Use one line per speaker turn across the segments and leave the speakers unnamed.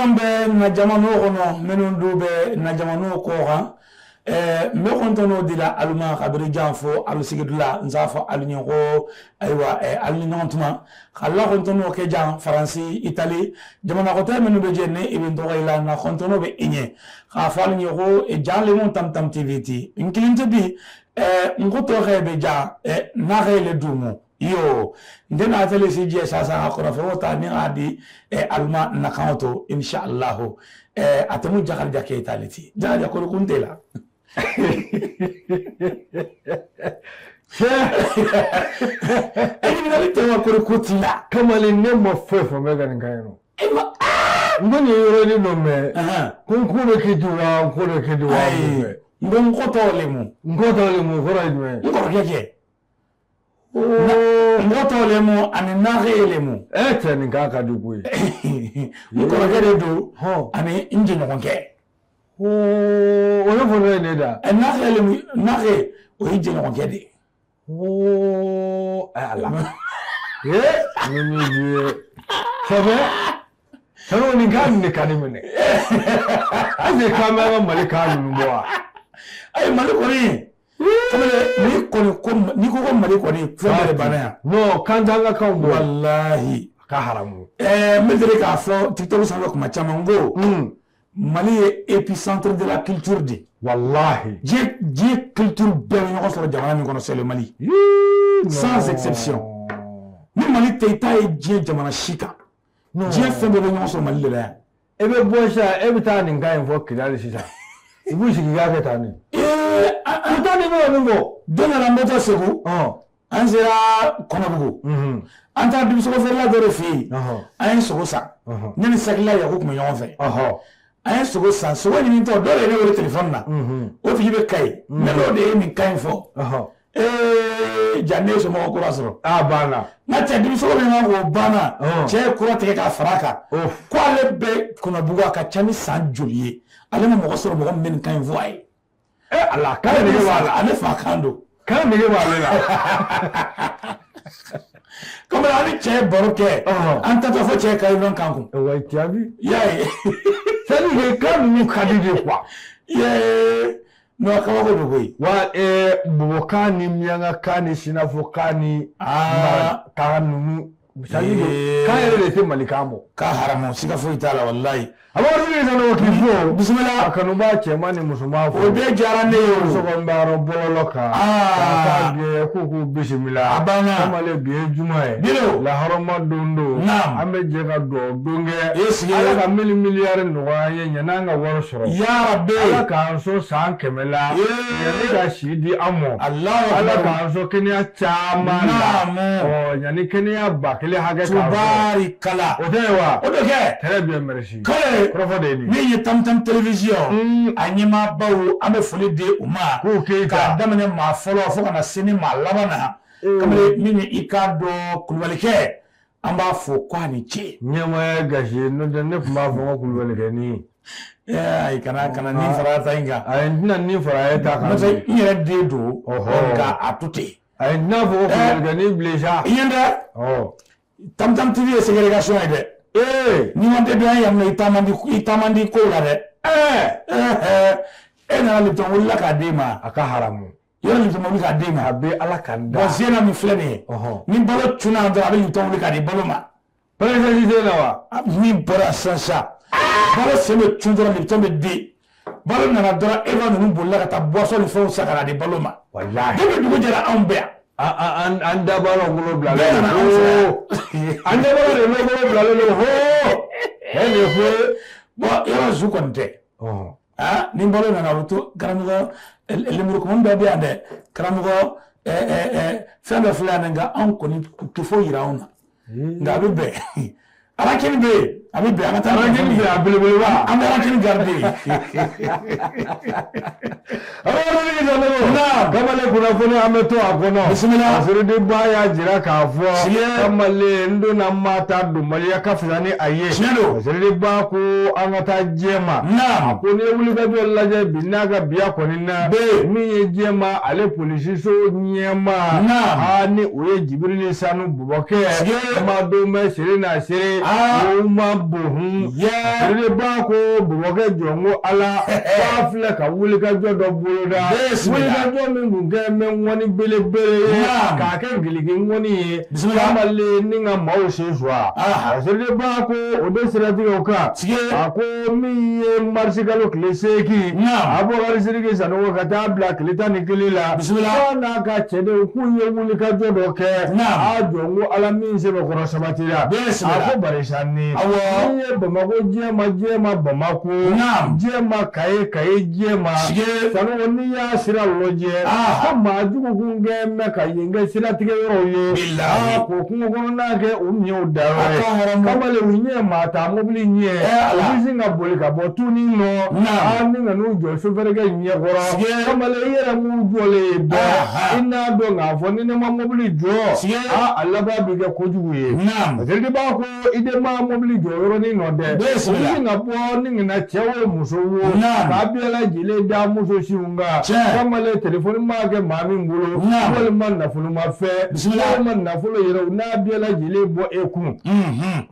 Minnu bɛ na jamanaw kɔnɔ, minnu du bɛ na jamanaw kɔ kan, n bɛ kɔntɔn'o dila alu ma kabiri jan fo alu sigidula. N s'a fɔ alu ɲɛ ko ayiwa, alu ni ɲɔgɔn tuma ka la kɔntɔn'o kɛ jan Faransi, Itali, jamana kɔtɛ minnu bɛ jɛ ne i bɛ n tɔgɔ i la, na kɔntɔn'o bɛ i ɲɛ k'a fɔ alu ɲɛ ko jan lemu Tam Tam TV ti n kelen tɛ bi, n ko tɔgɔ bɛ jan n'a ka le dumu yo n tɛna atele si jɛ sasa ka kɔrɔfɛnw ta ni k'a di alu ma nakanw to inshallah. A tɛ mu Jakarija Keyita le ti Jakarija kolo kun tɛ la. E ɲininkali tɛ wa kori ko t'i la.
Kamalen, ne ma foyi faamuya ka nin kan yen nɔ.
E ma
n ko nin ye yɔrɔnin dɔ mɛn ko n ko bɛ kɛ ten wa, n ko bɛ kɛ ten wa.
N ko n kɔtɔ le mu.
N kɔtɔ le mu, o kɔrɔ ye jumɛn
ye? N kɔrɔkɛ kɛ. N kɔtɔ le mu ani nage le mu.
E cɛ, nin kan ka di koyi.
N kɔrɔkɛ de don ani n jɛɲɔgɔnkɛ.
O ye fɔlɔ ye ne da.
Nage le mu, nage o ye jɛɲɔgɔnkɛ de ye.
Ala ee, ni min f'i ye sɛbɛ sɛbɛ, nin kan nin de ka di minɛ. Est ce que k'an bɛ an ka Mali kan ninnu bɔ wa?
Ayi, Mali kɔni, n'i kɔni ko n'i ko ko Mali kɔni, fɛn bɛɛ de banna yan.
Non, kan t'an ka kanw bɔ.
Walahi.
A ka haramu.
N bɛ deli k'a fɔ TikTok sanfɛ kuma caman ko Mali ye épicentre de la culture de ye.
Walahi.
Diɲɛ culture bɛɛ bɛ ɲɔgɔn sɔrɔ jamana min kɔnɔ, c'est le Mali. Sans exception. Ni Mali tɛ, i t'a ye diɲɛ jamana si kan. Diɲɛ fɛn bɛɛ bɛ ɲɔgɔn sɔrɔ Mali de la yan.
E bɛ bɔ sisan, e bɛ taa nin kan in fɔ Kidali sisan. U b'u sigi k'a kɛ tan de. U t'a nin bɛ min fɔ.
Don dɔ la, n bɔtɔ Segu. An sera Kɔnɔbugu. An taara denmisɛnnin feerela dɔ de fɛ yen. An ye sogo san. Ne ni Sakila Yaku tun bɛ ɲɔgɔn fɛ. An ye sogo san. Sogo ɲinitɔ, dɔ de ye ne wele telefɔni na. O tigi bɛ Kayi. Ne n'o de ye nin kan in fɔ. Ee, ja ne ye somɔgɔ kura sɔrɔ.
A banna.
N ka cɛ denmisɛnnin min kan k'o banna. Cɛ ye kura tigɛ k'a fara a kan. Ko ale bɛ Kɔnɔbugu, a ka ca ni san joli ye. Ale ma mɔgɔ sɔrɔ mɔgɔ min bɛ nin kan in fɔ a ye.
E Ala, kan nege b'a la.
Ale fa kan don.
Kan nege b'ale la.
Komi an ni cɛ ye baro kɛ. An tatɔ fo cɛ ye kayi kan kun.
Wa jaabi.
I y'a ye.
C'est à dire que kan ninnu ka di de quoi.
Yee. Non, kabako don koyi.
Wa bɔbɔkan ni miyankakan ni sinafokan ni kan ninnu, c'est à dire que kan yɛrɛ de tɛ Mali kan bɔ.
Ka haramu, siga foyi t'a la, walayi.
Abubakar Sanogo k'i fo.
Bisimila.
A kanubaa cɛman ni musoman fo.
O bɛɛ diyara ne ye o.
Sɔgɔma bɛ bɔlɔlɔ kan. K'a taa bi k'u k'u bisimila.
A banna.
Kamalen, bi ye juma ye.
Bilo.
Lahɔrɔma don don.
Naam.
An bɛ jɛ ka dugawu don kɛ.
E sigi.
Ala ka mili miliyari nɔgɔya an ye ɲan'an ka wari sɔrɔ.
Ya Rabbi.
Ala k'an sɔn san 100 la. Yanni ka si di an ma.
Alahu.
Ala k'an sɔn kɛnɛya caman la.
Naamu.
Ɔ, yanni kɛnɛya 1000 hakɛ k'an sɔrɔ.
Tubaarikala.
O tɛ ye wa?
O bɛ kɛ.
Très bien, merci.
Kale.
Kɔrɔfɔ de ye nin.
Min ye Tam Tam Télévision. A ɲɛmaabaw, an bɛ foli di u ma.
K'u Keyita.
K'a daminɛ maa fɔlɔ fo ka na se ni maa laban na. Kamalen, min ye i k'a dɔn kulubalikɛ, an b'a fɔ ko a ni ce.
Ɲɛmaaya ye gasi ye, n'o tɛ ne tun b'a fɔ ko kulubalikɛnin.
Ayi, kana nin fara ta in kan.
Ayi, n tɛna nin fara e ta kan.
N'o tɛ n yɛrɛ den don. Nka a to ten.
Ayi, n tɛna fɔ ko kulubalikɛnin bilen sa.
I ɲɛ dɛ. Tam Tam TV ye ségrégation ye dɛ. N'i ma tɛ dɔn yan nɔ, i taa man di, i taa man di kow la dɛ. E nana Lipton wulila k'a d'e ma.
A ka haramu.
Yɔrɔ Lipton wuli k'a d'e ma.
A bɛ Ala ka da.
Bon, Zena min filɛ nin ye. Ni balo cunna dɔrɔn, a bɛ Lipton wuli k'a di balo ma.
Princesse Zena wa?
Min bɔra sisan sisan. Balo sen bɛ cun dɔrɔn, Lipton bɛ di. Balo nana dɔrɔn, Eva ninnu bolila ka taa boisson ni fɛnw san ka na di balo ma.
Walahi.
Depuis dugu jɛra, anw bɛ yan.
An dabara bolo bilalen.
Bɛɛ nana anw fɛ yan.
An dabara de bɛ bolo bilalen don hoo. E de fo.
Bon, yɔrɔ zu kɔni tɛ. Ah, ni balo nana, a bɛ to karamɔgɔ lemurukumuni dɔ bɛ yan dɛ. Karamɔgɔ, fɛn dɔ filɛ yan, nka anw kɔni tɛ foyi yira anw na. Nka a bɛ bɛn. Arakini bɛ yen, a bɛ bɛn, an ka taa.
Arakini bɛ yen, a belebeleba.
An bɛ arakini garder yen.
Naam. Kamalen, kunnafoni an bɛ to a kɔnɔ.
Bisimila.
Nasirudi Ba y'a jira k'a fɔ.
Siye.
Kamalen, n donna maa ta donbaliya ka fisa ni a ye.
Tiɲɛ don.
Nasirudi Ba ko an ka taa diɲɛ ma.
Naam.
A ko n'i ye wulikajɔ lajɛ bi n'a ka biya kɔni na.
Bee.
Min ye diɲɛ ale polisiso ɲɛmaa.
Naam.
Aa, ni o ye Jibirili Sanu Bubakɛ.
Siye.
Ma don bɛ sere n'a sere. O ma bohun ba ko bɔbɔkɛ jɔn ko ala k'a filɛ ka wulikajɔ dɔ boloda wulikajɔ min tun kɛ bɛ ŋɔni belebele ye k'a kɛ giliki ŋɔni ye kamalen ni ka maaw sen suwa. Ba ko o de siratigɛ o kan a ko min ye marisikalo tile 8 Abubakari Sidiki Sanogo ka taa bila tile 11 la bisimila n'a ka cɛdenw k'u ye wulikajɔ dɔ kɛ a jɔn ko ala min sɛbɛkɔrɔ sabatira a ko barisa ni min ye Bamakɔ jɛma jɛma Bamakɔ jɛma Kaye Kaye jɛma Sanogo n'i y'a sira lajɛ ko maa jugu kun kɛ bɛ ka yen kɛ siratigɛ yɔrɔw ye a ko kungo kɔnɔna kɛ u ɲɛw da yɔrɔ ye kamalen u ɲɛ maa ta mobili ɲɛ u bɛ sin ka boli ka bɔ tuni nɔ a ni ka n'u jɔ sofɛrikɛ ɲɛkɔrɔ kamalen i yɛrɛ m'u jɔlen ye bɛɛ i n'a dɔn k'a fɔ ni ne ma mobili jɔ a laban bɛ kɛ kojugu ye Siridiba ko i de ma mobili jɔ yɔrɔnin nɔ dɛ u bɛ sin ka bɔ ni ka na cɛ o muso wo k'a bɛɛ lajɛlen da muso siw kan kamalen telefɔni maa kɛ maa min bolo walima nafolo ma fɛn walima nafolo yɛrɛ u n'a bɛɛ lajɛlen bɔ e kun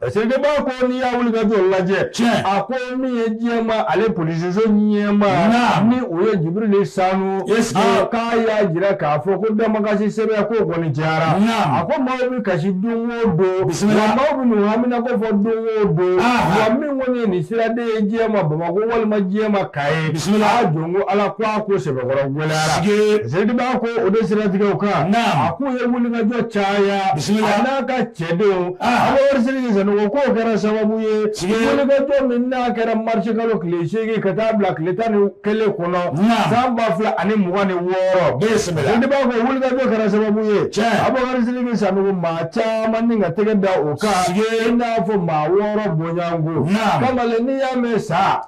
Siridiba ko n'i y'a wulikajɔ lajɛ a ko min ye jɛma ale polisiso ɲɛmaa ni o ye Jibirili Sanu k'a y'a jira k'a fɔ ko damakasi sɛbɛn k'o kɔni cayara a ko maaw bɛ kasi don o don wa maaw bɛ n'u haminako fɔ don o don wa min kɔni ye nin siraden ye jɛma Bamakɔ walima jɛma Kaye a jɔn ko ala ko a ko sɛbɛkɔrɔ gɛlɛyara Siridiba ko o de siratigɛw kan a k'u ye wulikajɔ caya a n'a ka cɛdenw Abubakari Sidiki Sanogo k'o kɛra sababu ye wulikajɔ min n'a kɛra marisikalo tile 8 ka taa bila tile 11 kɔnɔ san 2026 Siridiba ko wulikajɔ kɛra sababu ye Abubakari Sidiki Sanogo maa caman ni ka tɛgɛ da o kan i n'a fɔ maa 6 bɔɲɔgɔnko kamalen n'i y'a mɛn sa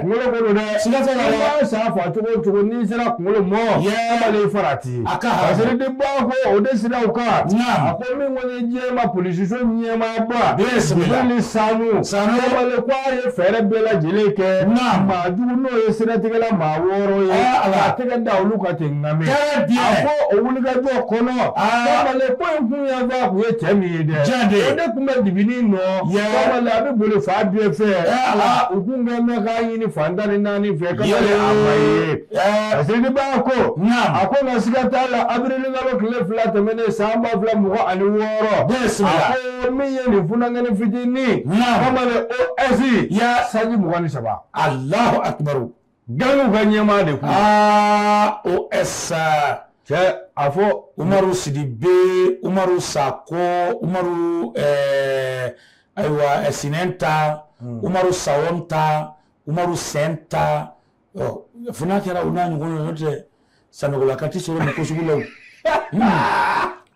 kunkolo ko don dɛ i b'a sa fa cogo o cogo n'i sera kunkolo mɔ kamalen farati Siridiba ko o de siraw kan a ko min kɔni ye jɛma polisiso ɲɛmaaba Jibirili Sanu kamalen ko a ye fɛɛrɛ bɛɛ lajɛlen kɛ maa jugu n'o ye siratigɛla maa 6 ye k'a tɛgɛ da olu kan ten ŋami a ko o wulikajɔ kɔnɔ kamalen ko in kun yan fɛ a kun ye cɛ min ye dɛ o de tun bɛ dibini nɔ kamalen a bɛ boli fan bɛɛ fɛ u kun kɛ bɛ k'a ɲini fan 14 fɛ kamalen a ma ye Siridiba ko a ko nka siga t'a la abirilikalo tile 2 tɛmɛnen san 2026 a ko min ye nin funankɛnin fitinin kamalen OS sanji 23
Alahu akibaru
gangiw ka ɲɛmaa de kun
OS
cɛ a fɔ
Umaru Sidibe Umaru Sako Umaru ayiwa Sinɛnta Umaru Sawɔnta Umaru Sɛnta fo n'a kɛra u n'a ɲɔgɔn ye n'o tɛ Sanɔgɔlaka tɛ sɔrɔ nin ko sugu la o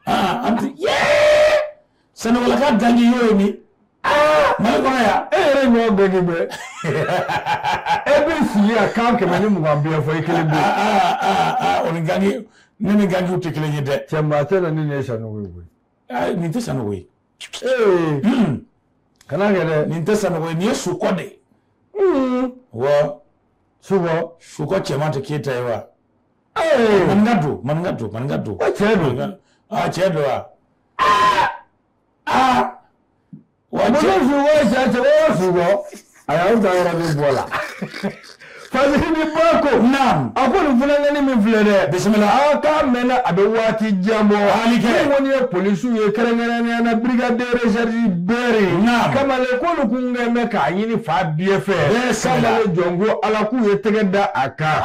an tɛ Sanɔgɔlaka gangi y'o ye nin Mali kɔnɔ yan
e yɛrɛ ɲɔgɔn gangi bɛ e bɛ sigi ka kan 120 bɛɛ fɔ i kelen bɛ
o ni gangi ne ni gangiw tɛ kelen ye dɛ
cɛ maa tɛ na ni nin ye Sanogo ye
koyi nin tɛ Sanogo ye
kana kɛ dɛ
nin tɛ Sanogo ye nin ye Sukɔ de ye wa
Sukɔ
Sukɔ cɛman tɛ Keyita ye wa maninka don maninka don maninka don
cɛ don
cɛ don wa
wa cɛ Sukɔ cɛ cɛ o Sukɔ a y'aw ta yɔrɔ min bɔ la Parce que ni ba ko
naam
a ko nin funankɛnin min filɛ dɛ
bisimila
a k'a mɛnna a bɛ waati jan bɔ
hali kɛ
min kɔni ye polisiw ye kɛrɛnkɛrɛnnenya la brigade de recherche bɛɛre
naam
kamalen k'olu kun kɛn bɛ k'a ɲini fan bɛɛ fɛ kamalen jɔn ko ala k'u ye tɛgɛ da a kan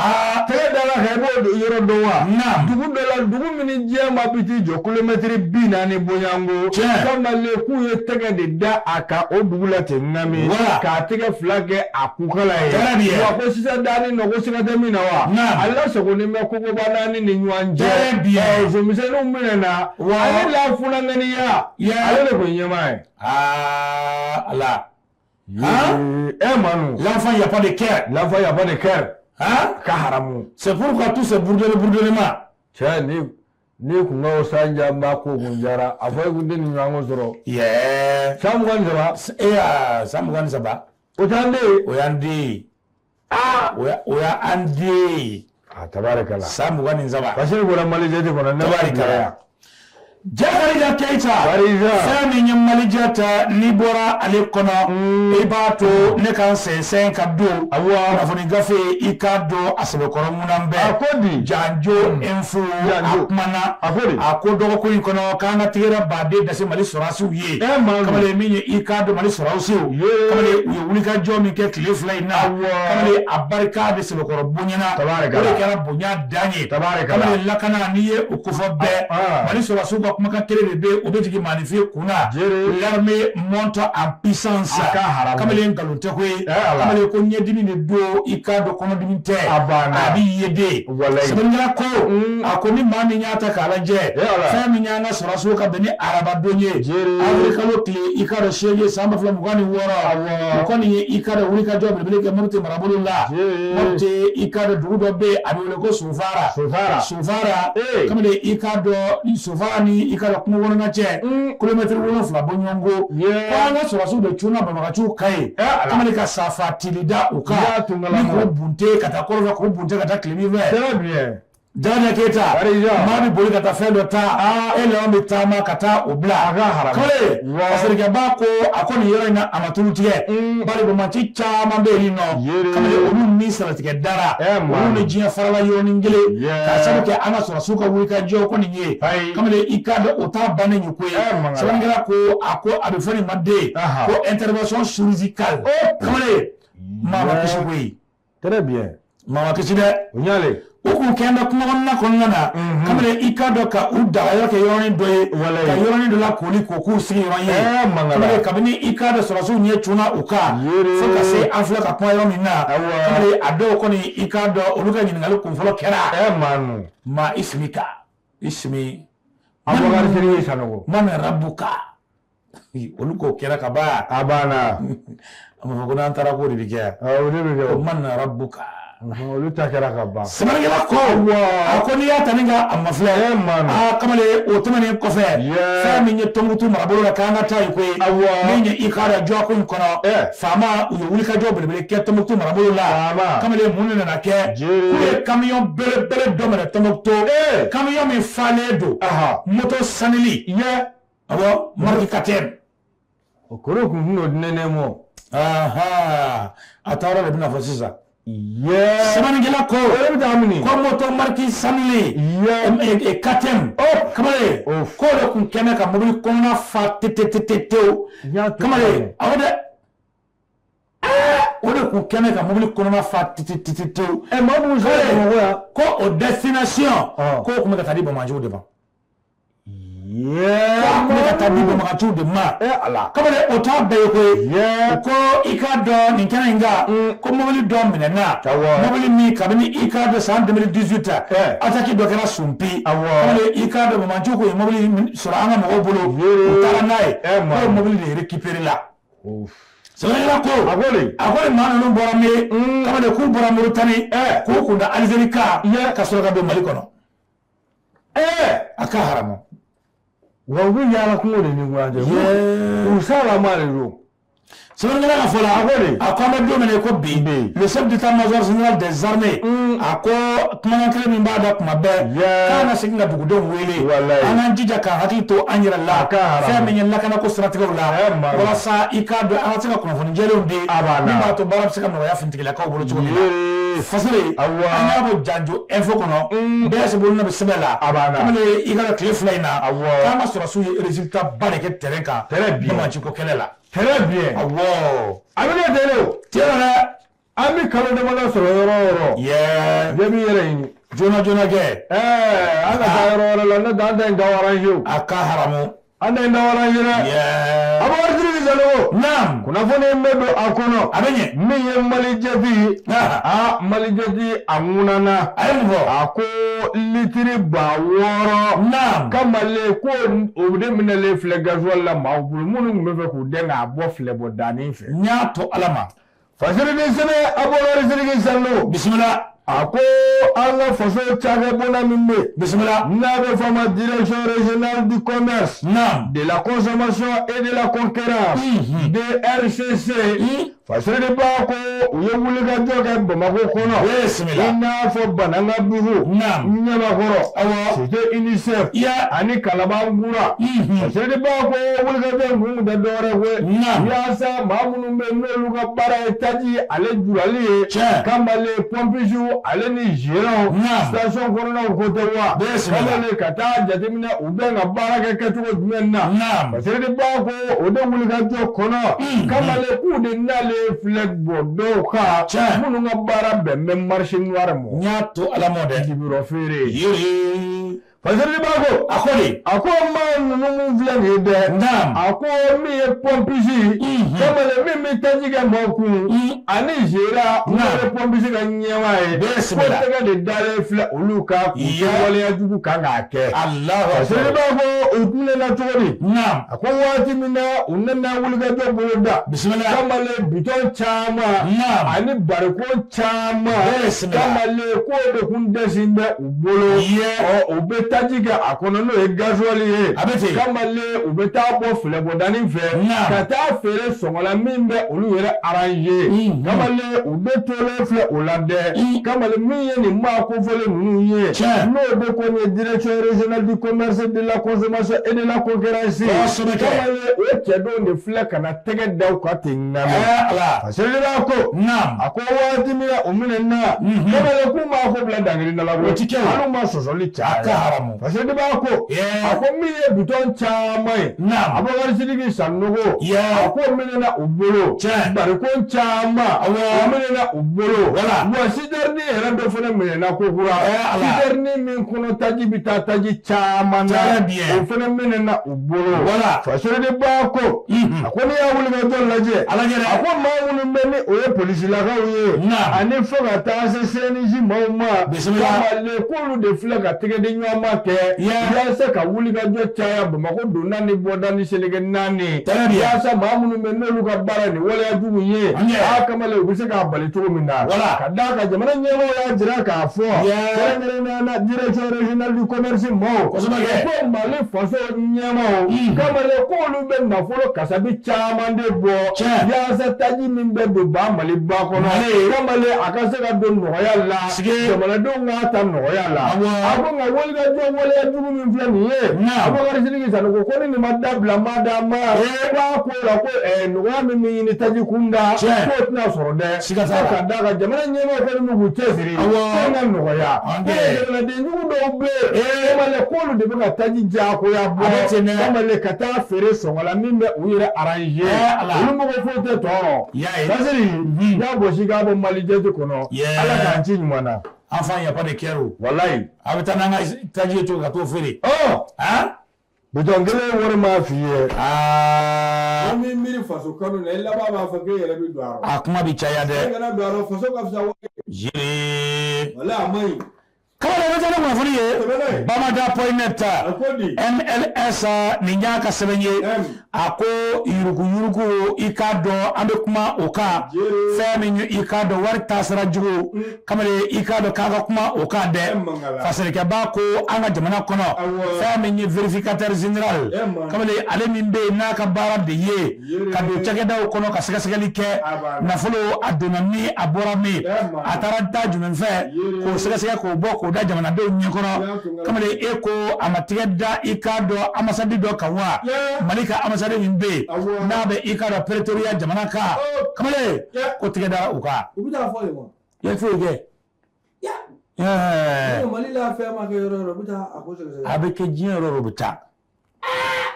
tɛgɛ da la kan i b'o yɔrɔ dɔn wa
naam
dugu dɔ la dugu min ni diɲɛ ma bi t'i jɔ kilomɛtiri 40 bonyanko kamalen k'u ye tɛgɛ de da a kan o dugu la ten ŋami k'a tɛgɛ fila kɛ a kukala ye wa ko sisan daani nɔ ko siga tɛ min na wa a lasagolen bɛ kogoba naani ni ɲɔgɔn cɛ somisɛnninw minɛna ale la funankɛniya ale de kun ye ɲɛmaa ye
ala
eh Manu
l'enfant y a pas de cœur
l'enfant y a pas de cœur
hein
ka haramu
c'est pourquoi tous ces bourdonnements
cɛ ni ni kun ka o san janba ko kun jara a fɔ e kun tɛ nin ɲɔgɔn sɔrɔ
yɛɛ
san 23
e san 23
o t'an den ye
o y'an den ye o y'an den ye
a tabarikala
san 23
parce que bɔra Mali jate kɔnɔ ne
tabarikala. Jakarija Keyita fɛn min ye Malijɛ ta n'i bɔra ale kɔnɔ i b'a to ne ka n sɛnsɛn ka don kunnafoni gafe i k'a dɔn a sɛbɛkɔrɔ ŋunan bɛɛ
a ko di
Janjo Info a kumana a ko dɔgɔkun in kɔnɔ k'an ka tigɛrɛ baden dase Mali sɔrɔdasiw ye kamalen min ye i k'a dɔn Mali sɔrɔdasiw kamalen u ye wulikajɔ min kɛ tile 2 in na kamalen a barika de sɛbɛkɔrɔ bonyana o de kɛra bonya dan ye kamalen lakana n'i ye o kofɔ bɛɛ Mali sɔrɔdasiw ka kumakan kelen de bɛ o bɛ jigin maaninfin kun na l'armée monte en puissance kamalen nkalon tɛ koyi kamalen ko ɲɛdimi de don i k'a dɔn kɔnɔdimi tɛ a bɛ ye de sɛbɛnnikɛla ko a ko ni maa min y'a ta k'a lajɛ fɛn min y'an ka sɔrɔdasiw ka bɛn ni arabadon ye avril kalo tile i k'a dɔn 8 san 2026 o kɔni ye i k'a dɔn wulikajɔ belebele kɛ Mopti marabolo la Mopti i k'a dɔn dugu dɔ bɛ yen a bɛ wele ko Sofara Sofara kamalen i k'a dɔn Sofara ni i k'a dɔn kungo kɔnɔna cɛ kilomɛtiri 7 bɔ ɲɔgɔn kɔ ko an ka sɔrɔdasiw de cunna banbagaciw kan yen kamalen ka safa tili da u kan ni k'u bunte ka taa kɔrɔn fɛ k'u bunte ka taa tilebin fɛ Jakarija Keyita maa bɛ boli ka taa fɛn dɔ ta e laban bɛ taama ka taa o bila kamalen fasirikɛba ko a ko nin yɔrɔ in na a ma tulu tigɛ bari banbaganci caman bɛ yen nɔ kamalen olu ni saratigɛ dara olu ni diɲɛ farala yɔrɔnin kelen k'a sabu kɛ an ka sɔrɔdasiw ka wulikajɔ ko nin ye kamalen i k'a dɔn o t'a bannen ye ko ye sɛbɛnnikɛla ko a ko a bɛ fɔ nin ma de ko intervention chirurgicale kamalen maa ma kisi koyi.
Très bien.
Maa ma kisi dɛ.
O ɲalen.
U kun kɛn bɛ kungo kɔnɔna kɔnɔna na. Kamalen i k'a dɔn ka u dagayɔrɔ kɛ yɔrɔnin dɔ ye.
Walayi.
Ka yɔrɔnin dɔ lakooli k'o k'u sigiyɔrɔ ye.
Mangala.
Kamalen kabini i k'a dɔn sɔrɔdasiw ɲɛ cunna u kan.
Yere.
Fo ka se an filɛ ka kuma yɔrɔ min na.
Awɔ.
Kamalen a dɔw kɔni i k'a dɔn olu ka ɲininkali kunfɔlɔ kɛra.
Manu.
Ma ismika. Ismi.
Abubakar Sidiki Sanogo.
Man rabbuka. Olu k'o kɛra ka ban.
A banna.
A ma fɔ ko n'an taara k'o de bɛ kɛ.
O de bɛ kɛ.
O man rabbuka.
Olu ta kɛra ka ban.
Sɛbɛnnikɛla ko a ko n'i y'a ta ni ka a mafilɛ aa kamalen o tɛmɛnen kɔfɛ fɛn min ye Tɔnbukutu marabolo la k'an ka taa yen koyi min ye i k'a dɔn dɔgɔkun in kɔnɔ faama u ye wulikajɔ belebele kɛ Tɔnbukutu marabolo la kamalen mun de nana kɛ k'u ye kamiyɔn belebele dɔ minɛ Tɔnbukutu kamiyɔn min falen don moto sanili awɔ marque KTM
o kɔrɔ kun tun don nɛnɛ mɔ
a taara de bɛna fɔ sisan.
Sɛbɛnnikɛla
ko ko moto marque sanili KTM kamalen k'o de kun kɛmɛ ka mobili kɔnɔna fa tetetetewu kamalen awɔ dɛ o de kun kɛmɛ ka mobili kɔnɔna fa tetetetewu ko o destination k'o kun bɛ ka taa di banbaganciw de ma. K'a kun bɛ ka taa di banbaganciw de ma kamalen o t'a bɛɛ ye koyi ko i k'a dɔn nin kɛnɛ in kan ko mobili dɔ minɛna mobili min kabini i k'a dɔn san 2018 attaque dɔ kɛra Sunpi kamalen i k'a dɔn banbaganciw ko ye mobili sɔrɔ an ka mɔgɔw bolo u taara n'a ye k'o mobili de récupéré la sɛbɛnnikɛla ko a ko nin maa ninnu bɔra min kamalen k'u bɔra Moritani k'u kun da Algérie kan ka sɔrɔ ka don Mali kɔnɔ. A ka haramu
wa u bɛ yaala kungo de ni ɲɔgɔn cɛ u salama de don.
Sɛbɛnnikɛla ka fɔ la a ko an bɛ don min na i ko bi le chef d'état-major général des armées a ko kumakan kelen min b'a da kuma bɛɛ k'an ka segin ka dugudenw wele an k'an jija k'an hakili to an yɛrɛ la fɛn min ye lakanako siratigɛw la walasa i k'a dɔn an ka se ka kunnafoni jɛlenw di min b'a to baara bɛ se ka nɔgɔya finitigilakaw bolo cogo min na. Fasiri an y'a bɔ Janjo Info kɔnɔ bɛɛ se bolo bɛ sɛbɛn la kamalen i ka tile 2 in na k'an ka sɔrɔdasiw ye résultat ba de kɛ terrain kan banbaganci ko kɛlɛ la.
Très bien.
Awɔ.
A bɛ kɛ ten de o.
Tiɲɛ na dɛ.
An bɛ kalo damadɔ sɔrɔ yɔrɔ o yɔrɔ. Bɛɛ b'i yɛrɛ ɲini.
Joona joona kɛ.
An ka taa yɔrɔ wɛrɛ la n'o tɛ an ta in t'aw arranger o.
A ka haramu.
An ta in t'aw arranger dɛ. Abubakar Sidiki Sanogo.
Naam.
Kunnafoni in bɛ don a kɔnɔ.
A bɛ ɲɛ.
Min ye Malijet ye. Malijet a ŋunana.
A ye mun fɔ?
A ko litiri 6000.
Naam.
Kamalen ko o de minɛlen filɛ gasoil la maaw bolo minnu tun bɛ fɛ k'u dɛn k'a bɔ filɛbɔdanin fɛ.
N y'a to Ala ma.
Fasirinin sɛbɛn Abubakar Sidiki Sanogo.
Bisimila.
A ko an ka faso cakɛbonda min bɛ yen.
Bisimila.
N'a bɛ fɔ a ma direction régionale du commerce.
Naam.
De la consommation et de la concurrence. DRCC. Fasiriba ko u ye wulikajɔ kɛ Bamakɔ kɔnɔ,
bisimila,
i n'a fɔ Banankabugu, Ɲamakɔrɔ, Cité UNICEF ani Kalabankura. Fasiriba ko wulikajɔ in kun tɛ dɔwɛrɛ koyi, yaasa maa minnu bɛ yen n'olu ka baara ye taji ale jurali ye, kamalen pɔmpisiw ale ni gérants station kɔnɔnaw ko tɛ wa, kamalen ka taa jateminɛ u bɛ ka baara kɛ kɛcogo jumɛn na. Fasiriba ko o de wulikajɔ kɔnɔ, kamalen k'u de nalen filɛ bɔ dɔw kan minnu ka baara bɛn bɛ marché noir ma.
N y'a to ala mɔ dɛ.
Jibirɔ feere.
Yiri.
Fasiriba ko.
A ko de.
A ko maa ninnu mun filɛ nin ye dɛ. A ko min ye pɔmpisi. Kamalen min bɛ taji kɛ maaw kun. Ani gérant n'o ye pɔmpisi ka ɲɛmaa ye.
Bisimila.
Ko tɛgɛ de dalen filɛ olu kan k'u waleya jugu kan k'a kɛ.
Alahu.
Fasiriba ko u minɛna cogo di? A ko waati min na u nana wulikajɔ boloda.
Bisimila.
Kamalen bitɔn caman. Ani bariko caman.
Bisimila.
Kamalen k'o de kun dɛsɛ bɛ u bolo. Ɔ u bɛ taji kɛ a kɔnɔ n'o ye gasoil ye.
A bɛ ten.
Kamalen u bɛ taa bɔ filɛbɔdanin fɛ. Ka taa feere sɔngɔ la min bɛ olu yɛrɛ arranger. Kamalen u bɛ tolen filɛ o la dɛ. Kamalen min ye nin maa kofɔlen ninnu ye. N'o de kɔni ye direction régionale du commerce de la consommation et de la concurrence. Kamalen o cɛdenw de filɛ ka na tɛgɛ da u kan ten lamɛn. Fasiriba ko. A ko waati min na u minɛna. Kamalen k'u m'a ko bila dangili da la koyi.
O ti kɛ o.
Hali u ma sɔsɔli caya.
A ka haramu.
Fasiriba ko. A ko min ye bitɔn caman ye. Abubakari Sidiki Sanogo. A ko minɛna u bolo. Bariko caman. O minɛna u bolo. Wa citerne yɛrɛ dɔ fana minɛna ko kura. Citerne min kɔnɔ taji bɛ taa taji caman na. O fana minɛna u bolo. Fasiriba ko. A ko n'i y'a wulikajɔ lajɛ. A ko maa minnu bɛ ni o ye polisilakaw ye. Ani fo ka taa se CNJ maaw ma. Kamalen k'olu de filɛ ka tɛgɛdiɲɔgɔnma kɛ. Yaasa ka wulikajɔ caya Bamakɔ donda ni bɔda ni seleke naani. Yaasa maa minnu bɛ n'olu ka baara ni waleya jugu ye. Aa kamalen u bɛ se k'a bali cogo min na. Ka d'a kan jamana ɲɛmɔgɔw y'a jira k'a fɔ. Kɛrɛnkɛrɛnnenya la direction régionale du commerce maaw. Ko Mali faso ɲɛmaaw. Kamalen k'olu bɛ nafolo kasabi caman de bɔ. Yaasa taji min bɛ don ba Maliba kɔnɔ. Kamalen a ka se ka don nɔgɔya la. Jamanadenw k'a ta nɔgɔya la. A ko nka wulikajɔ waleya jugu min filɛ nin ye. Abubakari Sidiki Sanogo ko ni nin ma dabila ma d'a ma. K'a ko la ko nɔgɔya min bɛ ɲini taji kunda. K'o tɛna sɔrɔ dɛ. Ka d'a kan jamana ɲɛmaaw kɔni bɛ k'u cɛsiri. Fɛn ka nɔgɔya. Jamanaden jugu dɔw bɛ yen. Kamalen k'olu de bɛ ka taji diyagoya bɔ. Kamalen ka taa feere sɔngɔ la min bɛ u yɛrɛ arranger. Olu mago foyi tɛ tɔɔrɔ. Basiri y'a gosi k'a bɔ Mali jɛti kɔnɔ. Ala k'an ci ɲuman na.
Enfin, il n'y a pas de kɛrɛ.
Walayi.
A bɛ taa n'an ka taji ye cogo ka t'o feere.
Bitɔn kelen wari m'a f'i ye.
Aa.
Ni min miiri faso kanu na i laban b'a fɔ k'e yɛrɛ bɛ don a rɔ.
A kuma bɛ caya dɛ.
E kana don a rɔ, faso ka fisa wari.
Jiri.
Walayi a man ɲi.
Kamalen bɛ taa ni kunnafoni ye. Bamada.net. MLS nin y'a ka sɛbɛn ye. A ko yuruguyurugu i k'a dɔn an bɛ kuma o kan. Fɛn min ye i k'a dɔn wari taasira jugu. Kamalen i k'a dɔn k'an ka kuma o kan dɛ. Fasarikɛba ko an ka jamana kɔnɔ. Fɛn min ye vérificateur général. Kamalen ale min bɛ yen n'a ka baara de ye. Ka don cakɛdaw kɔnɔ ka sɛgɛsɛgɛli kɛ. Nafolo a donna min a bɔra min. A taara da jumɛn fɛ. K'o sɛgɛsɛgɛ k'o bɔ k'o da jamanadenw ɲɛkɔrɔ. Kamalen e ko a ma tigɛ da i k'a dɔn ambassade dɔ kan wa. Mali ka ambassade min bɛ yen n'a bɛ i k'a dɔn Pretoria jamana kan. Kamalen ko tigɛ dara u kan.
U bɛ taa fɔ yen wa.
I ye foyi kɛ.
Mali la fɛn ma kɛ yɔrɔ o yɔrɔ u bɛ taa a ko sɛgɛsɛgɛ.
A bɛ kɛ diɲɛ yɔrɔ o yɔrɔ u bɛ taa.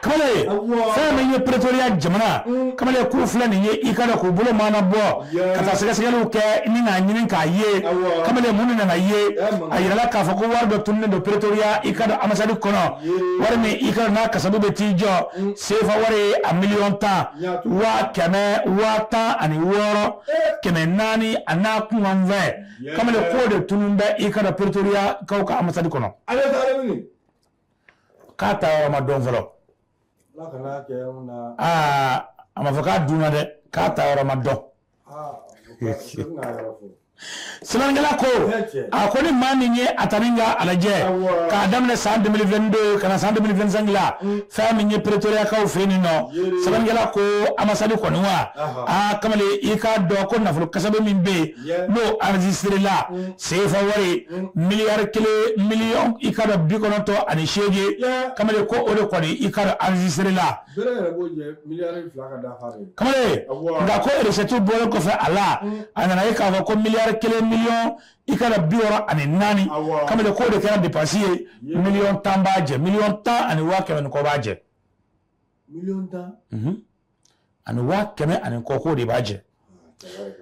Kamalen fɛn min ye Pretoria jamana kamalen k'u filɛ nin ye i ka dɔn k'u bolo maana bɔ ka taa sɛgɛsɛgɛliw kɛ ni k'a ɲini k'a ye kamalen mun de nana ye a yirala k'a fɔ ko wari dɔ tununnen don Pretoria i ka dɔn ambassade kɔnɔ wari min i ka dɔn n'a kasabi bɛ t'i jɔ CFA wari ye a miliyɔn 10 116 400 a n'a kunkanfɛn kamalen k'o de tunun bɛ i ka dɔn Pretoria kaw ka ambassade kɔnɔ. K'a ta yɔrɔ ma dɔn fɔlɔ. Aa a ma fɔ k'a dunna dɛ, k'a ta yɔrɔ ma dɔn. Sɛbɛnnikɛla ko a ko ni maa min ye a ta ni ka a lajɛ k'a daminɛ san 2022 ka na san 2025 la, fɛn min ye Pretoriakaw fɛ yen nɔ, sɛbɛnnikɛla ko ambassade kɔni wa aa kamalen, i k'a dɔn ko nafolo kasabe min bɛ yen, n'o enregistré la, CFA wari miliyari 1 miliyɔn i k'a dɔn 98, kamalen, ko o de kɔni i k'a dɔn enregistré la. Kamalen, nka ko recette bɔlen kɔfɛ a la, a nana ye k'a fɔ ko miliyari 1 miliyɔn i k'a dɔn 64, kamalen, k'o de kɛra dépense ye. Miliyɔn 10 b'a jɛ, miliyɔn 10 ani 100 000 ni kɔ b'a jɛ.
Miliyɔn 10
ani 100 000 ani kɔ, k'o de b'a jɛ.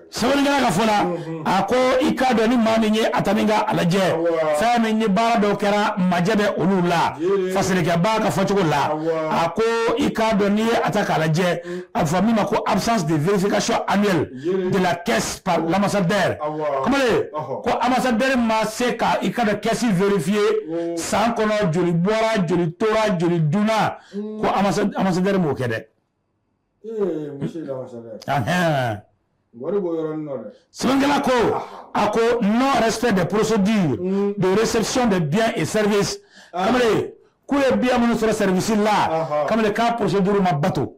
Sɛbɛnnikɛla ka fɔ la, a ko i k'a dɔn ni maa min ye a ta ni ka a lajɛ, fɛn min ye baara dɔw kɛra, majɛ bɛ olu la. Fasirikɛba ka fɔcogo la, a ko i k'a dɔn n'i ye a ta k'a lajɛ, a bɛ fɔ min ma ko absence de vérification annuelle de la caisse par l'ambassadeur. Kamalen, ko ambassadeur ma se ka i k'a dɔn caisse vérifier san kɔnɔ, joli bɔra, joli tora, joli dunna, ko ambassadeur m'o kɛ dɛ.
Monsieur l'ambassadeur.
Wari b'o yɔrɔnin nɔ dɛ. Sɛbɛnnikɛla ko a ko non respect des procédures de réception des biens et services. Kamalen, k'u ye bien minnu sɔrɔ service la, kamalen, k'a procédure ma bato.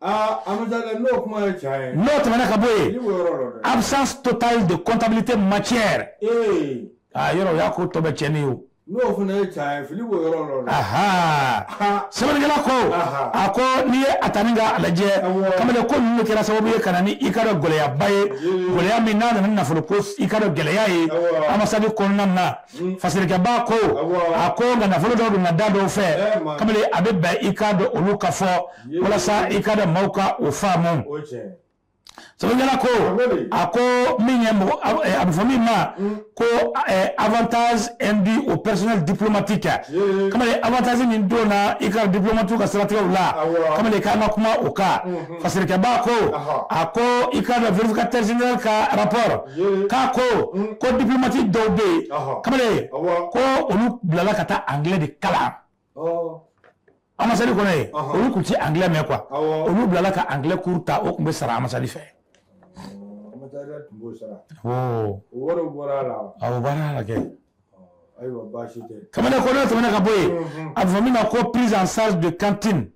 Aa, ambassadeur, n'o kuma ye tiɲɛ ye.
N'o tɛmɛna ka bɔ yen,
Fili b'o yɔrɔ la dɛ.
absence totale de comptabilité matière. Aa, yɔrɔ o y'a ko tɔ bɛ tiɲɛni ye o.
N'o fana ye tiɲɛ ye, fili b'o yɔrɔ la dɛ.
Sɛbɛnnikɛla ko a ko n'i ye a ta ni k'a lajɛ, kamalen, ko ninnu kɛra sababu ye ka na ni i ka dɔn gɛlɛyaba ye, gɛlɛya min n'a nana ni nafolo ko i ka dɔn gɛlɛya ye ambassade kɔnɔna na. Fasirikɛba ko a ko nka nafolo dɔw donna da dɔw fɛ, kamalen, a bɛ bɛn i k'a dɔn olu ka fɔ walasa i ka dɔn maaw ka o faamu. Sɛbɛnnikɛla ko a ko min ye mɔgɔ, a bɛ fɔ min ma ko avantage induit au personnel diplomatique. Kamalen, avantage min donna i ka diplomate ka siratigɛw la, kamalen, k'an ka kuma o kan. Fasirikɛba ko a ko i ka dɔn vérificateur général ka rapport k'a ko ko diplomate dɔw bɛ yen, kamalen, ko olu bilala ka taa anglais de kalan ambassade kɔnɔ yen. Olu tun tɛ anglais mɛn quoi. Olu bilala ka anglais cours ta, o tun bɛ sara ambassade fɛ.
Ambassadeur tun b'o sara.
O
O wariw bɔra a la wa?
Awɔ, bɔra a la kɛ.
Ayiwa, baasi tɛ.
Kamalen, ko n'o tɛmɛna ka bɔ yen, a bɛ fɔ min ma ko prise en charge de cantine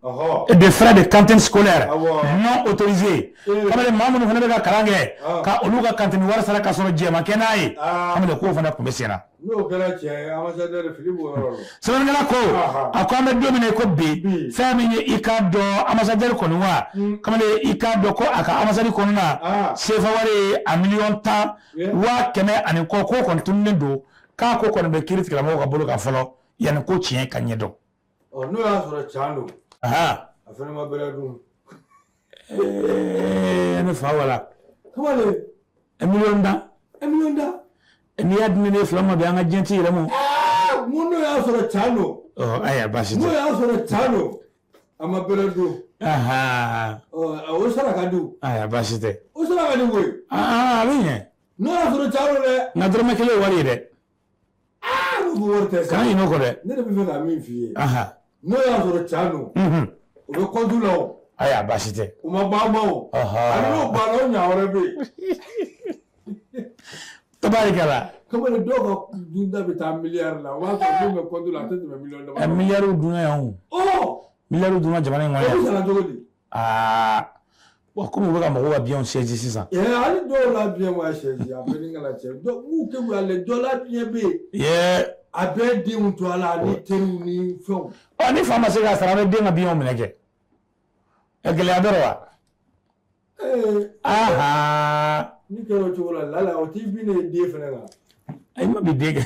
et de frais de cantine scolaire non autorisée. Kamalen, maa minnu fana bɛ ka kalan kɛ, ka olu ka cantine wari sara ka sɔrɔ jɛ ma kɛ n'a ye, kamalen, k'o fana tun bɛ sen na.
N'o kɛra tiɲɛ ye, ambassadeur, fili b'o yɔrɔ la.
Sɛbɛnnikɛla ko a ko an bɛ don min na i ko bi, fɛn min ye i k'a dɔn ambassadeur kɔni wa, kamalen, i k'a dɔn ko a ka ambassade kɔnɔna CFA wari ye a miliyɔn 10 100 000 ani kɔ, k'o kɔni tununnen don, k'a ko kɔni bɛ kiiri tigilamɔgɔw ka bolo kan fɔlɔ yanni ko tiɲɛ ka ɲɛdɔn.
Ɔ, n'o y'a sɔrɔ can don, a fana ma bɛrɛ dun.
Ne fa wala.
Kamalen.
Miliyɔn 10.
Miliyɔn 10.
N'i y'a di ne fila ma bi, an ka diɲɛ t'i yɛrɛ ma.
N ko n'o y'a sɔrɔ can don.
Ɔ, ayiwa, baasi tɛ.
N'o y'a sɔrɔ can don, a ma bɛrɛ dun. Ɔ, o sara ka di.
Ayiwa, baasi tɛ.
O sara ka di koyi.
A bɛ ɲɛ.
N'o y'a sɔrɔ can don dɛ.
Nka dɔrɔmɛ 1 ye wari ye dɛ.
Aa, n'o ko wari tɛ sa.
Kana ɲinɛ o kɔ dɛ.
Ne de bɛ fɛ ka min f'i ye. N'o y'a sɔrɔ can don, o bɛ kɔntu la o.
Ayiwa, baasi tɛ.
O ma ban ma o. Ani n'o banna, o ɲa wɛrɛ bɛ yen.
Tabarikala.
Kamalen, dɔw ka dunda bɛ taa miliyari la, o b'a sɔrɔ min bɛ kɔntu la, a tɛ tɛmɛ miliyɔn dama.
Miliyariw dunna yan o. Miliyariw dunna jamana in kɔnɔ yan.
O bɛ sara cogo di?
Aa, wa komi u bɛ ka mɔgɔw ka biens saisi sisan.
Hali dɔw la biens ma saisi, a bɛɛ ni kala cɛ. Dɔw k'u kɛ ale dɔ la biens bɛ yen. A bɛɛ denw to a la ani teriw ni fɛnw.
Ɔ, ni fa ma se k'a sara, an bɛ den ka biens minɛ kɛ. Ɛ, gɛlɛya bɛ wa?
Ni kɛra o cogo la, lala o t'i bin ne den fana la.
Ayi, ma bi den kɛ.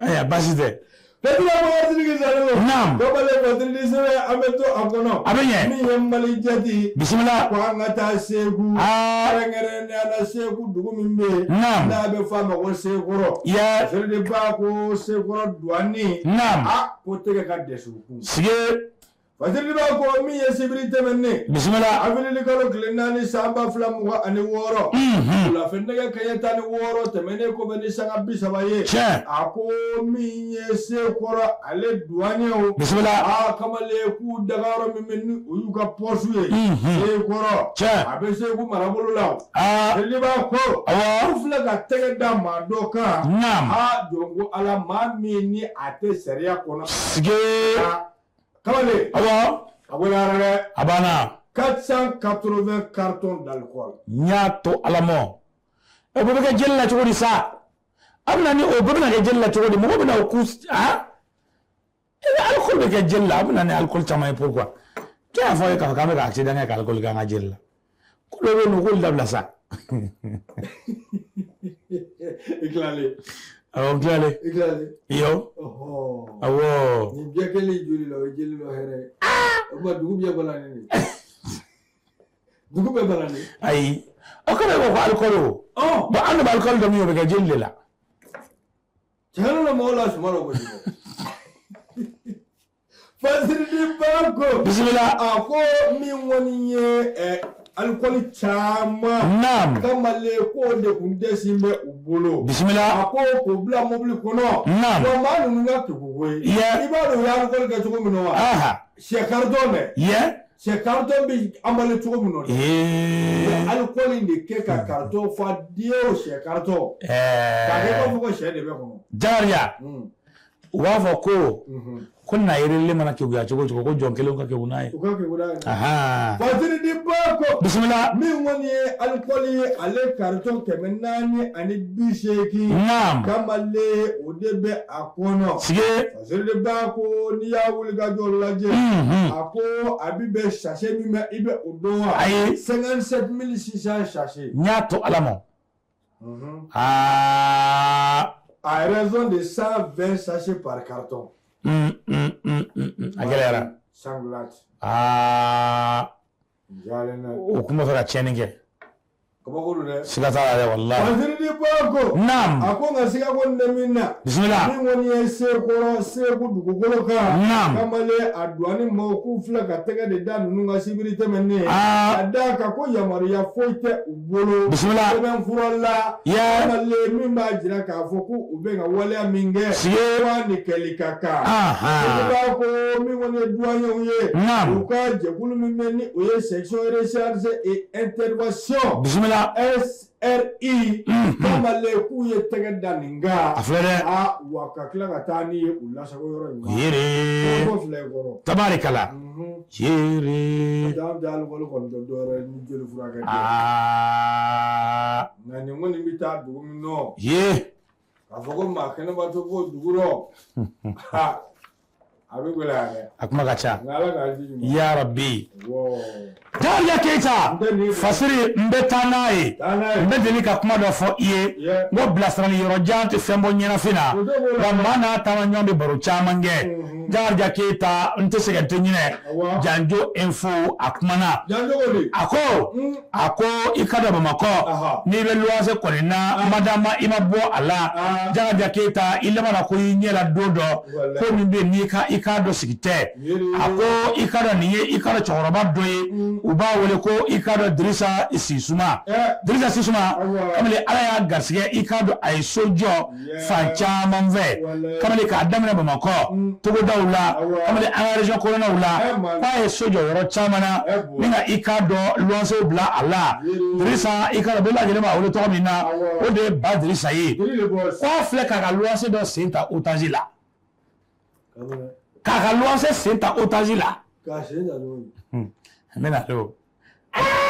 Ayiwa, baasi tɛ.
Fɛtila Bakari Salimu.
Naam.
Dɔbalen Batiri sɛbɛn, an bɛ to a kɔnɔ.
A bɛ ɲɛ.
Min ye Mali jati.
Bisimila.
Ko an ka taa Segu. Kɛrɛnkɛrɛnnenya la Segu dugu min bɛ yen.
Naam.
N'a bɛ fɔ a ma ko Sekɔrɔ. Seliba ko Sekɔrɔ douane.
Naam.
Aa, ko tɛgɛ ka dɛsɛ u kun.
Sige.
Fasiriba ko min ye sibiri tɛmɛnen
bisimila
awirili kalo tile 4 san 2026 wulafɛ nɛgɛ kanɲɛ 16 tɛmɛnen kɔfɛ ni sanga 30 ye
tiɲɛ
a ko min ye Sekɔrɔ ale duwanyew
bisimila
aa kamalen k'u dagayɔrɔ min bɛ ni o y'u ka pɔsu ye Sekɔrɔ
tiɲɛ
a bɛ Segu marabolo la
aa
Fasiriba ko
awɔ
u filɛ ka tɛgɛ da maa dɔ kan
naam
aa jɔn ko Ala maa min ni a tɛ sariya kɔnɔ
sige
kamalen
awɔ
a gɛlɛyara dɛ
a banna
480 cartons d'alcool
n y'a to ala mɔ o bɛɛ bɛ kɛ jeli la cogo di sa a bɛna ni o bɛɛ bɛna kɛ jeli la cogo di mɔgɔ bɛna o ku a i bɛ alcool bɛ kɛ jeli la a bɛna ni alcool caman ye pourquoi jɔn y'a fɔ aw ye k'a fɔ k'an bɛ ka accident kɛ ka alcool kɛ an ka jeli la ko dɔ bɛ yen nɔ k'olu dabila sa
i tilalen
awɔ n tilalen
i tilalen
iyo
ɔhɔ
awɔ
nin bɛɛ kɛlen joli la o ye jeli dɔ hɛrɛ ye o tuma dugu bɛɛ balannen de dugu bɛɛ balannen
ayi o kɔrɔ ye ko alcool o
ɔ
bon an de bɛ alcool dɔ min o bɛ kɛ jeli de la
tiɲɛ na mɔgɔw la suma dɔ kojugu Fasiriba ko
bisimila
a ko min kɔni ye alikɔli caman
naam
kamalen k'o de kun dɛsɛ bɛ u bolo
bisimila
a ko k'o bila mobili kɔnɔ
naam
wa maa ninnu ka kegun koyi
Yɛ.
i b'a dɔn u ye alikɔli kɛ cogo min na wa
aha
sɛ karitɔn dɛ
yɛ
sɛ karitɔn bɛ emballé cogo min na dɛ u ye
ee
alikɔli de kɛ ka karitɔn fa den o sɛ karitɔn k'a kɛ i b'a
ɛɛ
fɔ ko sɛ de bɛ kɔnɔ
Jakarija u b'a fɔ ko ko nayirelen mana keguya cogo o cogo ko jɔn kelen ka kegun n'a ye
U ka kegun n'a ye
ahan
Fasiriba ko
bisimila
min kɔni ye alikɔli ye ale karitɔn 480
naam
kamalen o de bɛ a kɔnɔ
sige
Fasiriba ko n'i y'a wuli ka jɔ lajɛ a ko a bɛ bɛn sachet min ma i bɛ o dɔn wa
Ayi.
57 600 sachet
n y'a to ala ma aa
à raison de 120 sachets par carton
a gɛlɛyara
sanglate
aa
jalen na
o kun bɛ fɛ ka tiɲɛni kɛ
kabako don dɛ
siga t'a la dɛ walahi
Fasiriba ko
naam
a ko nka siga ko nin tɛ min na
bisimila
min kɔni ye Sekɔrɔ Segu dugukolo kan
naam
kamalen a douane maaw k'u filɛ ka tɛgɛ de da ninnu kan sibiri tɛmɛnen
aa
ka d'a kan ko yamaruya foyi tɛ u bolo
bisimila
sɛbɛn fura la
yɛ
kamalen min b'a jira k'a fɔ ko u bɛ ka waleya min kɛ
sige
ko a ni kɛli ka kan
ahan
b'a ko min kɔni ye douaniers ye
naam
u ka jɛkulu min bɛ ni o ye section recherche et intervention
bisimila
SRI kamalen k'u ye tɛgɛ da nin kan
a filɛ dɛ
aa wa ka tila ka taa n'i ye u lasago yɔrɔ in ma
yere
ko filɛ i kɔrɔ
tabarikala yere
an tɛ alikɔli kɔni tɛ dɔwɛrɛ ye ni joli furakɛ tɛ
aa
nka nin kɔni bɛ taa dugu min nɔ
ye
k'a fɔ ko maa kɛnɛba tɛ bɔ dugu rɔ ha a bɛ gɛlɛya dɛ
a kuma ka ca
nka ala k'an ji ɲuman
ya rabbi
wɔ
Jakarija Keyita
n tɛ nin
fasiri n bɛ taa n'a ye
taa n'a ye
n bɛ deli ka kuma dɔ fɔ i ye
Yɛ.
n ko bilasirali yɔrɔ jan tɛ fɛn bɔ ɲɛnafin na
O tɛ b'o la.
nka maa n'a taama ɲɔgɔn bɛ baro caman kɛ Jakarija Keyita n tɛ sɛgɛn n tɛ ɲinɛ
Awɔ.
Janjo info a kumana
janjogo di
a ko a ko i ka dɔn Bamakɔ
Aha.
n'i bɛ luwanse kɔni na madama i ma bɔ a la
Ah.
Jakarija Keyita i laban na ko i ɲɛ la don dɔ
Walahi.
ko min bɛ yen n'i ka i k'a dɔn sigi tɛ
Yeri.
a ko i ka dɔn nin ye i ka dɔn cɛkɔrɔba dɔ ye u b'a wele ko i ka dɔn Dirisa Sisuma
Eh.
Dirisa Sisuma
Awɔ.
kamalen ala y'a garisɛgɛ i k'a dɔn a ye so jɔ
Yeah.
fan caman fɛ
Walahi.
kamalen k'a daminɛ Bamakɔ togodaw la
Awɔ.
kamalen an ka région kɔnɔnaw la
Eh, man.
k'a ye so jɔ yɔrɔ caman na
Eh, bon.
ni ka i k'a dɔn luwansew bila a la
Yeri.
Dirisa i k'a dɔn bɛɛ lajɛlen b'a wele tɔgɔ min na
Awɔ.
o de ye Ba Dirisa ye
joli de bɔ
k'a filɛ k'a ka luwanse dɔ sen ta otage la k'a ka luwanse sen ta otage la
k'a sen ta cogo di
n bɛna don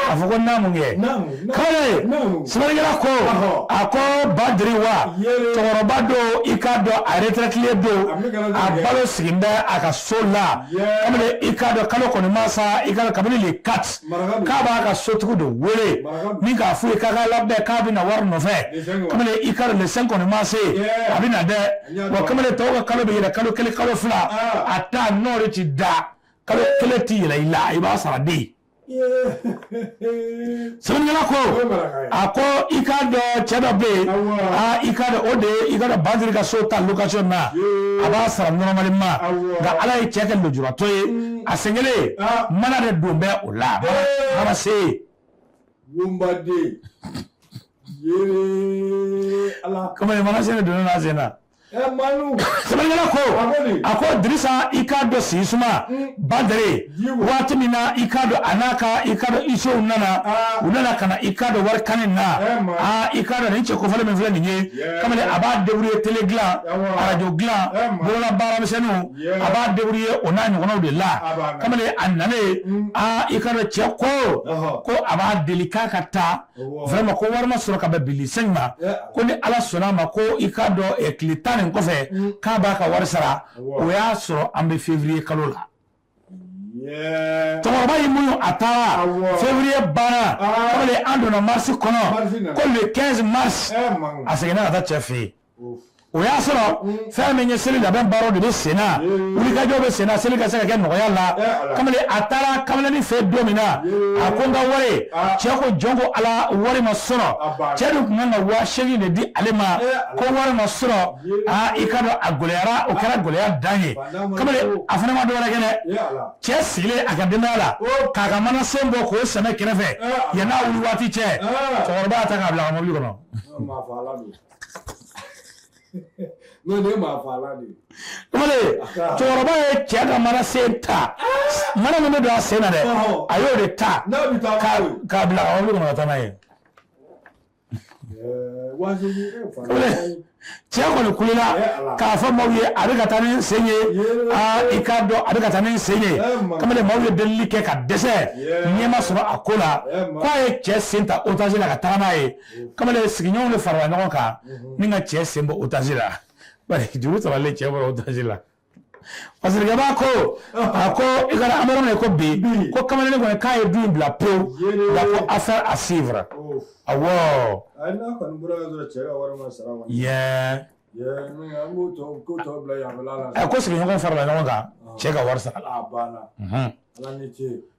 a fɔ ko naamu kɛ
naamu
kamalen
naamu
sɛbɛnnikɛla ko
Ɔhɔ.
a ko Badiri wa
Yere.
cɛkɔrɔba don i k'a dɔn a retraité don
A bɛ kana
a
kɛ.
balo sigin bɛ a ka so la
Yeah.
kamalen i k'a dɔn kalo kɔni ma sa i k'a dɔn kabini le 4
Maraka don.
k'a b'a ka sotigiw de wele
Maraka don.
ni k'a f'u ye k'a ka labɛn k'a bɛna wari nɔfɛ
Le 5 wa.
kamalen i k'a dɔn le 5 kɔni ma se
Yeah.
a bɛ na dɛ
N y'a
wa
dɔn.
kamalen tɔw ka kalo bɛ yɛlɛ kalo kelen kalo fila
Ah.
a ta n'o de ti da kalo kelen ti yɛlɛ i la i b'a sara den. Sɛbɛnnikɛla ko a ko i k'a dɔn cɛ dɔ bɛ yen, aa i k'a dɔn o de ye i k'a dɔn Badiri ka so ta location na, a b'a sara normalement, nka Ala ye cɛ kɛ lujuratɔ ye, a sen kelen mana de don bɛ o la, mana se.
Wombaden yee Ala.
Kamalen mana sen de donna n'a sen na. Sɛbɛnnikɛla ko a ko Dirisa i k'a dɔn Sisuma Badere waati min na i k'a dɔn a n'a ka i k'a dɔn huissierw nana, u nana ka na i k'a dɔn wari kani na, aa i k'a dɔn nin cɛ kofɔlen min filɛ nin ye, kamalen a b'a débrouiller télé dilan, arajo dilan, bolola baaramisɛnninw, a b'a débrouiller o n'a ɲɔgɔnnaw de la. Kamalen a nalen, aa i k'a dɔn cɛ ko a b'a deli k'a ka taa vraiment ko wari ma sɔrɔ ka bɛn bili 5 ma, ko ni Ala sɔnna a ma ko i k'a dɔn tile 10 nin kɔfɛ k'a b'a ka wari sara. O y'a sɔrɔ an bɛ février kalo la. Cɛkɔrɔba y'i muɲu, a taara, février banna, kamalen an donna mars kɔnɔ, ko le 15 mars a seginna ka taa cɛ fɛ yen. O y'a sɔrɔ fɛn min ye seli labɛn baaraw de bɛ sen na, wulikajɔ bɛ sen na, seli ka se ka kɛ nɔgɔya la. Kamalen a taara kamalennin fɛ don min na, a ko n ka wari. Cɛ ko jɔn ko Ala, wari ma sɔrɔ. Cɛ dun tun kan ka 8000 de di ale ma, ko wari ma sɔrɔ. Aa i k'a dɔn a gɛlɛyara, o kɛra gɛlɛya dan ye. Kamalen a fana ma dɔwɛrɛ kɛ dɛ, cɛ sigilen a ka denbaya la k'a ka mana sen bɔ k'o sɛmɛ kɛrɛfɛ, yann'a wuli waati cɛ, cɛkɔrɔba y'a ta k'a bila a ka mobili kɔnɔ. Kamalen cɛkɔrɔba ye cɛ ka mana sen ta, mana min bɛ don a sen na dɛ, a y'o de ta k'a bila a ka mobili kɔnɔ ka taa n'a ye. Cɛ kɔni kulela k'a fɔ maaw ye a bɛ ka taa ni sen ye, aa i k'a dɔn a bɛ ka taa ni sen ye. Kamalen maaw ye delili kɛ ka dɛsɛ, ɲɛ ma sɔrɔ a ko la, k'a ye cɛ sen ta otage la ka taga n'a ye. Kamalen sigiɲɔgɔnw de farala ɲɔgɔn kan ni ka cɛ sen bɔ otage la, bari juru saralen cɛ bɔra otage la. Fasirikɛba ko a ko i kana an bɛ yɔrɔ min na ko bi, ko kamalen kɔni k'a ye du in bila pewu, nka ko affaire à suivre. Awɔ. Ko sigiɲɔgɔn farala ɲɔgɔn kan, cɛ ka wari sara.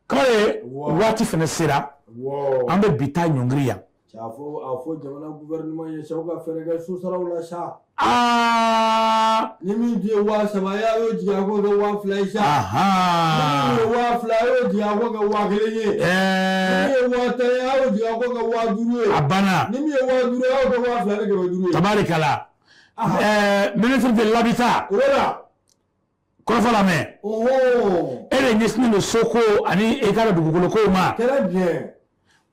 Kamalen waati fana sera, an bɛ bi ta ɲɔngiri yan.
A fɔ jamana gouvernement ye sa, u ka fɛɛrɛ kɛ sosaraw la sa.
Aa
ni min tun ye 3000 ye, a y'o jigin a k'o kɛ 2000 ye sa. Ni min ye 2000 a y'o jigin a k'o kɛ 1000 ye. Ni min ye 10,000 ye, a y'o jigin a k'o kɛ 5000 ye.
A banna.
Ni min ye 5000 ye, a y'o kɛ 2500 ye.
Tabarikala. Ministre de l'habitat.
Voilà.
Kɔrɔfɔ lamɛn. E de ɲɛsinnen don soko ani i ka dɔn dugukolo kow ma.
Très bien.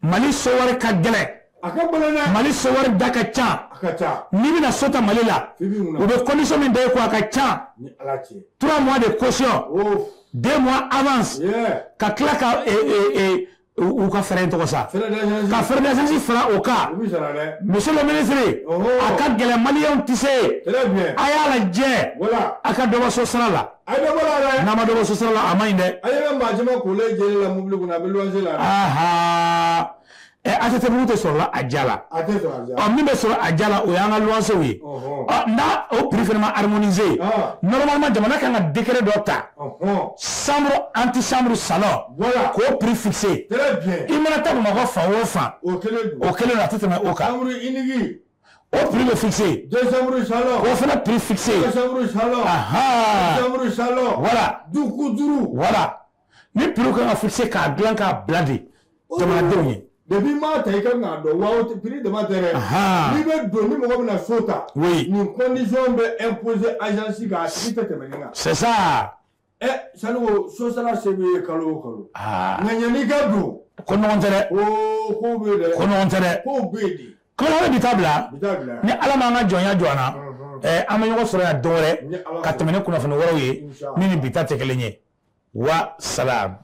Mali sowari ka gɛlɛn.
A ka gɛlɛn dɛ.
Mali sowari da ka ca.
A ka ca.
N'i bɛna so ta Mali la, u bɛ condition min da i kun, a ka ca.
Ni Ala cɛ.
3 mois de caution. 2 mois avance. Ka tila ka u ka frais tɔgɔ sa, ka frais d'agence fara o kan. Monsieur le ministre, a ka gɛlɛn, maliyɛnw tɛ se. A y'a lajɛ, a ka dɔ bɔ so sara la.
A ye dɔ bɔ la dɛ.
N'a ma dɔ bɔ so sara la, a man ɲi dɛ.
A ye maa caman kolen jeli la mobili kɔnɔ, a bɛ luwanse la.
ATT-bugu tɛ sɔrɔ a ja la.
A tɛ sɔrɔ a ja la.
Ɔ min bɛ sɔrɔ a ja la, o y'an ka luwansew ye. Ɔ n'a o prix fana ma harmoniser. Normalement jamana kan ka décret dɔ ta. Chambre, antichambre, salon.
Voilà.
K'o prix fixer.
Très bien.
I mana taa Bamakɔ fan o fan.
O kelen don.
O kelen don, a tɛ tɛmɛ o kan.
Chambre unique.
O prix bɛ fixer.
Deux chambres salon.
K'o fana prix fixer.
Deux chambres salon. Chambre salon.
Voilà.
Duku duuru.
Voilà. Ni prix kan ka fixer k'a dilan k'a bila de jamanadenw ye.
Depuis m'a ta i kan k'a dɔn wa o prix dama tɛ dɛ. N'i bɛ don, ni mɔgɔ bɛna so ta.
Oui.
Nin condition bɛ imposer agence kan, a tigi tɛ tɛmɛ nin kan.
C'est ça.
Sanogo, so sara se b'i ye kalo o kalo. Nka yanni ka don.
Ko ɲɔgɔn tɛ dɛ.
Oo kow bɛ yen dɛ.
Ko ɲɔgɔn tɛ dɛ.
Kow bɛ yen de.
Kamalen bɛ bi ta bila.
Bi ta bila.
Ni Ala m'an ka jɔnya jɔ an na. An bɛ ɲɔgɔn sɔrɔ yan don wɛrɛ ka tɛmɛ ni kunnafoni wɛrɛw ye min ni bi ta tɛ kelen ye. Wa salam.